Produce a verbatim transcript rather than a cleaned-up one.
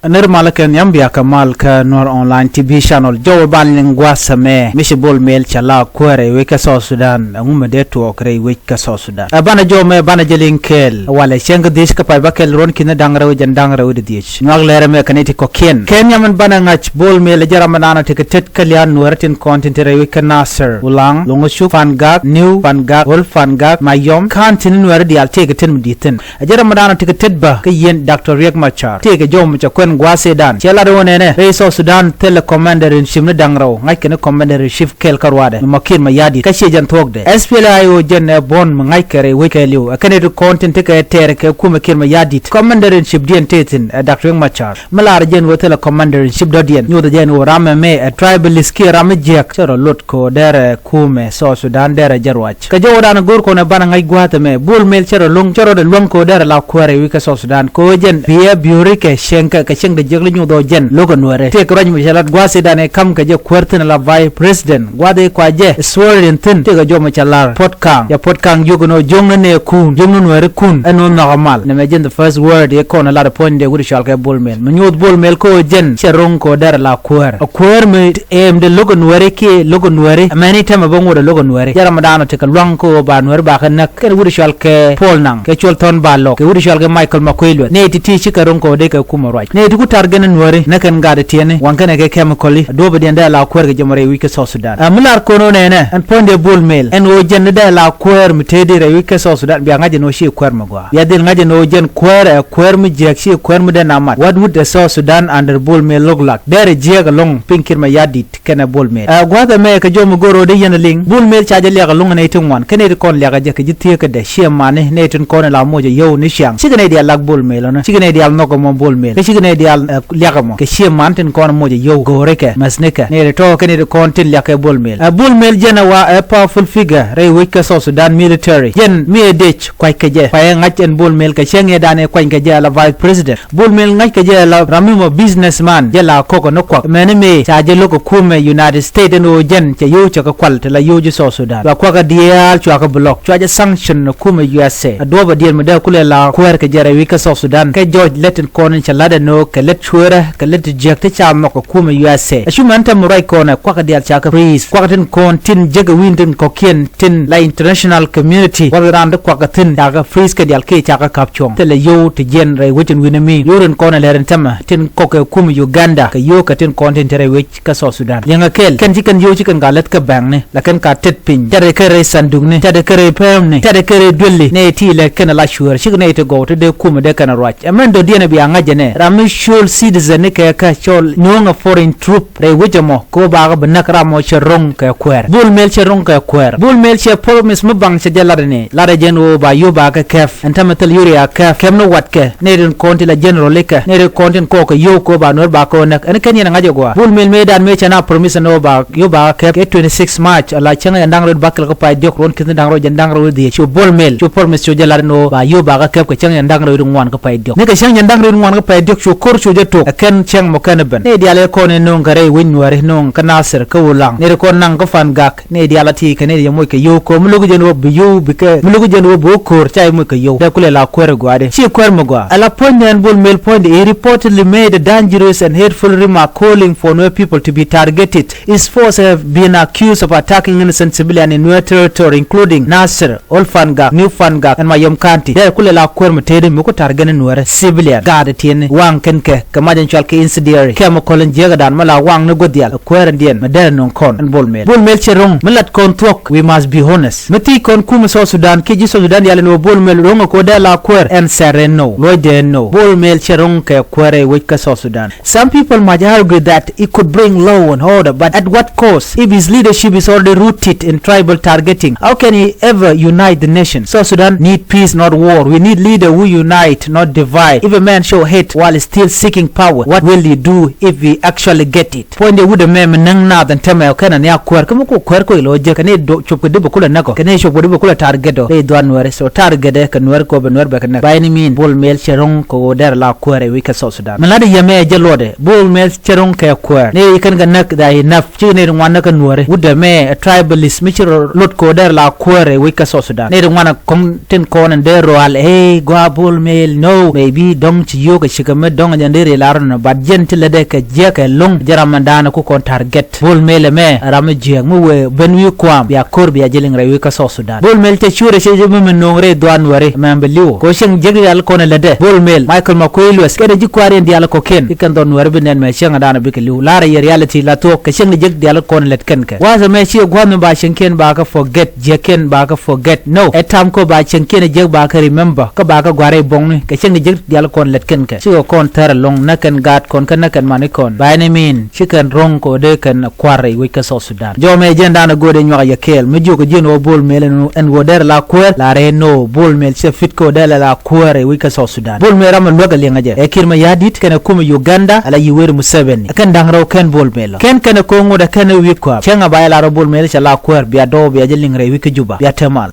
Nir malä kɛ nhiam bia kɛ mal kä Nuɔr Online T V channel. Jɔw ɛ ban liŋ gua̱a̱th ɛmɛ mi ci Bol Mel cɛ la kuäärɛ wec kä South Sudan. Ɛŋu mi dee tuɔɔk rɛy wec kä South Sudan? Ɛ banɛ jɔw mɛ banɛ jɛ liŋ kɛɛl. Walɛ cäŋ kä dhiec kä pay bä kɛl ruɔ̱n ki̱n da̱ŋ rɛw jɛn da̱ŋ rɛw di dhiec. Nyuak lɛrɛ mɛ kɛ ni ti kɔ̱kiɛn. Kɛ nhiam ɛn banɛ ŋa̱c Bol Mel ɛ jɛ ram ɛ naan ɔ ti kɛ tet kä lia̱a̱n Nuäärä tin kɔn tin te rɛy wec kä Nasir, Ulaŋ, Loŋä Cuk, Fangak, New Fangak, Old Fangak, Mayom. Ka̱n tin Nuäärä diaal tëëkɛ tet mi di̱i̱t thi̱n. Ɛ jɛ ram ɛ da̱a̱n ɔ tekɛ tet bä kä yɛn Doctor Riek Machar. Tëëkɛ jɔw mi cɛ kuɛn gua̱a̱th ëëdan. Cɛ lat ɣöö nɛnɛ rɛy South Sudan thilɛ commander in chief ni da̱ŋ rɛw, ŋa̱ckɛ ni commander in chief kɛl kä ruaadɛ mi Makiir Mayardit. Kä ciɛ jɛn thuɔ̱kdɛ. S P L A I O jɛn ɛ buɔ̱n mi ŋa̱ckɛ rɛy wec kɛɛliw. Ɛ kɛn iti kɔn tin tekɛ tɛɛr kɛ kumɛ Kiir Mayardit. Commander in chief diɛn tëë thi̱n ɛ Doctor Riek Machar. Mi lar jɛn ɣöö thilɛ commander in chief dɔ̱diɛn, nyothɛ jɛn ɣöö ram ɛmɛ ɛ tribalist kiɛ ram mi jiääk cɛ rɔ lot kɛ ɣöö derɛ kumɛ South Sudan derɛ jɛ ruac. Kɛ jɔwdan go̱o̱r kɔn ɛ banɛ ŋa̱c gua̱a̱th ɛmɛ, Bol Mel cɛ rɔ luäŋ, cɛ rɔ dee luäŋ kɛ ɣöö derɛ la kuäärɛ wec kä South Sudan. Kɛ ɣöö jɛn biɛ biööri kɛ cieŋ kɛ, kɛ cieŋ dee jiäk li nyoth ɣöö jɛn lo̱k ɛ Nuäärɛ. Tëëkɛ ruac mi cɛ lat gua̱a̱th ëëdan ɛ ka̱m kɛ jɛ kuäär thi̱n ɛ la vice president. Gua̱a̱th ëë kua jɛ swear in thi̱n, tëëkɛ jɔw mi cɛ lar Puot Kaŋ. Cɛ Puot Kaŋ jiök ɛn ɣöö jiökni nɛɛkun, jiökni Nuäärikun, ɛn ɣöö nhɔk ɛ mal. Nɛmɛ jɛn the first word ëë kɔn ɛ lat ɛ puɔ̱nydɛ wi̱cdɛ cɔal kɛ Bol Mel. Mi nyoth Bol Mel kɛ ɣöö jɛn cɛ ro̱ŋ kɛ ɣöö derɛ la kuäär. Ɛ kuäär mi ɛɛmdɛ lo̱k ɛ Nuäärɛ kiɛ lo̱k ɛ Nuäärɛ. Ɛ mɛni tɛmɛ bä ŋot ɛ lo̱k ɛ Nuäärɛ. Jɛ ram ɛ da̱a̱n ɔ tekɛ lua̱ŋ kɛ ɣöö ba Nuäärɛ ba kɛ näk. Kɛn wi̱cdɛ cɔal kɛ Paul Naŋ, kɛ Col Thɔn Balɔk, kɛ wi̱cdɛ cɔal kɛ Michael Makuei Lueth. Nɛy ti̱ti̱ cikɛ ro̱ŋ kɛ ɣöö dee kɛ kumɛ ruac. Nɛy ti ku ta̱r gɛn ɛ Nuäärɛ, näk kɛn gat ɛ tiɛni, waŋ kɛn ɛ kɛ chemical i̱, a duɔ̱ɔ̱p ɛ diɛn dee la kuäär kɛ jɛ mɔ rɛy wec kä South Sudan. Ɛ mi lar kɔn ɣöö nɛnɛ, ɛn puɔ̱nydɛ Bol Mel, ɛn ɣöö jɛn ni dee la kuäär mi tëëdi rɛy wec kä South Sudan, bia ŋa̱c ɛn ɣöö ci kuäär mi gɔaa. Bia dhil ŋa̱c ɛn ɣöö jɛn kuäär ɛ kuäär mi jiääk, ci kuäär mi dee na mat. What would the South Sudan under Bol Mel look like? Derɛ jiääk ɛlɔ̱ŋ piny Kiir Mayardit kɛnɛ Bol Mel. Ɛ gua̱a̱th ɛmɛ kɛ jɔw mi go̱o̱r ɣöö dee yɛn ɛ liŋ, Bol Mel ca jɛ liak ɛlɔ̱ŋ ɛ nɛy ti ŋuan. Kä nɛy ti kɔn liakɛ jɛ kɛ ji̱ thieekädɛ, ciɛ mani, nɛy tin kɔn ɛ la moc ɛ yio̱w ni ciaŋ. Cikɛ nɛy diaal lak Bol Mel ɔnɔ. Cikɛ nɛy diaal nhɔk ɛmɔ Bol Mel. Kä cikɛ nɛy diaal, ɛ, liak ɛmɔ kɛ ciɛ man tin kɔn ɛ moc ɛ yio̱w, go̱o̱rikɛ, mäthnikɛ. Nɛy ti tɔ̱ kɛ nɛy ti kɔn tin liakɛ Bol Mel. Ɛ Bol Mel jɛn ɛ wa ɛ powerful figure rɛy wec kä South Sudan military. Jɛn mi ɛ dec kuackɛ jɛ. Kuayɛ ŋa̱c ɛn Bol Mel kɛ cäŋ ëëdan ɛ kuanykɛ jɛ ala vice president. Bol Mel ŋa̱ckɛ jɛ la ram mi mɔ businessman, jɛ la kɔk ni kuak. Mɛni mëë ca jɛ lo̱k ɛ kumɛ United States ɛn ɣöö jɛn cɛ yio̱w cɛ kɛ kual ti la yio̱w ji̱ South Sudan. Cua kuakä diaal cua kɛ block. Cua jɛ sanction ɛ kumɛ U S A. Ɛ duɔ̱ɔ̱p ɛ diɛn mi dee kulɛ la kuäär kɛ jɛ rɛy wec kä South Sudan. Kɛ jɔɔc lät in kɔn in cɛ la̱t ɛn ɣöö kɛ lät cueerä kɛ lät ti jiäk ti ca nhɔk ɛ kumɛ U S A. Ɛ cu mɛn tɛm ruac kɔn ɛ kuakä diaal ca kɛ freeze. Kuakä tin kɔn tin jiäk ɛ wi̱i̱n tin kɔ̱kiɛn tin la international community. Wal raan ti kuakä thi̱n ca kɛ freeze kɛ diaal kiɛ ca kɛ ka̱p cuɔ̱ŋ. Thilɛ yio̱w ti jiɛn rɛy wec in wi̱n ɛ mi. Yio̱w rin kɔn ɛ lɛr in tämɛ tin kɔk kɛ kum Uganda kɛ yio̱w kɛ tin kɔn tin te rɛy wec kä South Sudan. Liɛŋɛ kɛl kɛn ci kɛn yio̱w ci kɛn ka lät kä bɛŋni. La kɛn ka tet piny. Tɛt kɛ rɛy sandukni. Tɛt kɛ rɛy pɛmni. Tɛt kɛ rɛy dueli. Nɛy ti lɛ kɛn la cuäär. Cik nɛy ti gɔw ti dee kumɛ dee kɛn ruac. Ɛmɛn dɔ̱diɛn ɛ bia ŋa̱c ɛnɛ. Ram mi col citizen ni kɛ kä col nööŋɛ foreign troop. Rɛy wec ɛmɔ kɛ ɣöö bakɛ bi näk ram ɔ cɛ ro̱ŋ kɛ kuäär. Bol Mel cɛ ro̱ŋ kɛ kuäär. Bol Mel cɛ promise mi baŋ cɛ jɛ lat ɛnɛ. Lat ɛ jɛn ɣöö ba yio̱w ba kɛ kɛp. Ɛn tämɛ thil yio̱w ria kɛp. Kɛp ni watkɛ. Nɛy tin kɔn ti la general ikɛ. Nɛy tin kɔn tin kɔɔk kɛ yio̱w kɛ ɣöö ba Nuäär ba kɛ ɣöö näk. Ɛn kɛn yɛn ɛ ŋa̱c ɛ gɔaa. Bol Mel mëëdan mëë cɛ na promise ɛn ɣöö ba yio̱w ba kɛ kɛp. Kɛ twenty six March ala cäŋ yɛn da̱ŋ rɛw ba kɛl kä pay diɔ̱k ruɔ̱n ki̱n da̱ŋ rɛw jɛn da̱ŋ rɛw dhiec. Cu Bol Mel cu promise cu jɛ lat ɛn ɣöö ba yio̱w ba kɛ kɛp kɛ cäŋ yɛn da̱ŋ rɛw ŋuan kä pay diɔ̱k. Ni kɛ cäŋ yɛn da̱ŋ rɛw ŋuan kä pay diɔ̱k cu ko̱r cu jɛ tok. Ɛ kɛn cäŋ mɔ kɛn ɛ ben. Nɛy diaal ɛ kɔn ɛ no̱o̱ŋ kɛ rɛy wec Nuääri no̱o̱ŋ kä Nasir kä Ulaŋ. Nɛy ti kɔn naŋ kä Fangak. Nɛy diaal a ti kɛ nɛy ti jɛ moc kɛ yio̱w kɛ mi lo̱k jɛn wä bi yio̱w bi kɛ mi lo̱k jɛn wä bi wä ko̱r ca yɛ moc kɛ yio̱w. Dee kulɛ la kuäär ɛ gɔaa dee. Ci kuäär mi gɔaa. Ala puɔ̱nydɛ ɛn Bol Mel puɔ̱nydɛ, he reportedly made a dangerous and hateful remark calling for Nuer people to be targeted. His force have been accused of attacking innocent civilian in Nuer territory, including Nasir, Old Fangak, New Fangak, and Mayom County. Dee kulɛ la kuäär mi tëëdi mi ku target ni Nuäärɛ civilian. Gaat tiɛni waŋ kɛn kɛ kɛ mac ɛn cɔal kɛ incendiary. Kɛ mi kɔl ɛn jiäkädan mi la waŋ ni guäth diaal. Kuäär ɛn diɛn mi dee nuŋ kɔn ɛn Bol Mel. Bol Mel cɛ ro̱ŋ mi lat kɔn thuɔ̱k, we must be honest. Mi thiec kɔn kumɛ South Sudan kiɛ ji̱ South Sudan diaal ɛn ɣöö Bol Mel ro̱ŋ ɛ kɛ ɣöö dee la kuäär, ɛn sɛr ɛn no, luɔcdɛ ɛn no. Bol Mel cɛ ro̱ŋ kɛ kuäär ɛ wec kä South Sudan. Some people might argue that he could bring law and order, but at what cost? If his leadership is already rooted in tribal targeting, how can he ever unite the nation? South Sudan need peace, not war. We need leader who unite, not divide. If a man show hate while still seeking power, what will he do if he actually get it? Puɔ̱nydɛ wut ɛmɛ mi näŋ naath ɛn tɛmɛ ɔ kɛn ɛ nhiak kuäär. Kä mi ku kuäär kɔc lo̱c jek kɛ ni cop kɛ di bɛ kulɛ näk ɔ kɛ ni cop kɛ di bɛ kulɛ target ɔ rɛy dhuaar Nuääri. So target ɛ kɛ Nuäär kɛ ɣöö bɛ Nuäär bɛ kɛ näk. By any means, Bol Mel cɛ ro̱ŋ kɛ ɣöö derɛ la kuäär ɛ wec kä South Sudan. Mi la̱t ɛ yɛ mɛ jɛ luɔtdɛ, Bol Mel cɛ ro̱ŋ kɛ kuäär. Ni kɛn kɛ näk, they are enough. Cikɛ nɛy ti ŋuan näk kä Nuääri. Wut ɛmɛ ɛ tribalist mi ci rɔ lot kɛ ɣöö derɛ la kuäär ɛ wec kä South Sudan. Nɛy ti ŋuan ɛ kɔŋ tin kɔn ɛn dee rual, ey, gɔaa Bol Mel, no, maybe dɔ̱ŋ ci yio̱w kɛ cikɛ mi dɔ̱ŋ Jɛn deri lar nɔ bat jɛn ti lätdɛ kɛ jiäk kɛ lo̱ŋ jɛ ram mɛn da̱a̱n ku kɔn target. Bol Mel ɛmɛ ram mi jiäk mi wëë ben wi̱i̱ kuam bia ko̱r bia jɛ liŋ rɛy wi̱i̱ kä South Sudan. Bol Mel cɛ cuɔrɛ cɛ jɛ mi mi no̱o̱ŋ rɛy dhuaar Nuɛri mɛn bi li̱w kɛ ɣöö cieŋ jiäk diaal kɔn ɛ lätdɛ. Bol Mel, Michael Makuei Lueth kɛnɛ ji̱ kua̱r in diaal kɔ̱kiɛn i̱ kɛn dhɔn Nuɛri bi nɛn mɛ cieŋ da̱a̱n bi kɛ li̱w. La̱rɛ yɛ reality la thuɔ̱k kɛ cieŋ jiäk diaal kɔn ɛ lät kɛn kɛ. Wa̱a̱th ɛmɛ ciɛ gua̱a̱th mi ba cieŋkiɛn ba kɛ forget, jiäkkiɛn ba kɛ forget. No, ɛ tam kɔ ba cieŋkiɛn jiäk ba kɛ remember kä ba kɛ gua̱r rɛy buɔ̱ŋni kɛ cieŋ jiäk diaal kɔn lät kɛn kɛ. Cikɛ kɔn thɛr ɛlɔ̱ŋ näk kɛn gaat kɔn kä näk kɛn mani kɔn. By any mean ci kɛn ro̱ŋ kɛ ɣöö dee kɛn kua̱r rɛy wec kä South Sudan. Jɔmɛ jɛn da̱a̱n ɛ go̱o̱dɛ nyuak yɛ kɛɛl mi jiök ji̱n ɣöö Bol Mel ɛn ɣöö derɛ la kuäär, la rɛy nöö Bol Mel cɛ fit kɛ ɣöö derɛ la kuäär rɛy wec kä South Sudan. Bol Mel ram ɛ luäk ɛ liɛŋä jɛ ɛ Kiir Mayardit kɛnɛ kumɛ Uganda ala Yoweri Museveni. Kɛn da̱ŋ rɛw kɛn Bol Mel kɛn kɛnɛ ko̱o̱ŋ ŋot ɛ kɛn ɛ wi̱i̱ kua̱a̱p cäŋ ɛ ba yɛ la rɔ Bol Mel cɛ la kuäär bia dɔw bia jɛ liŋ rɛy wec kä Juba bia te mal.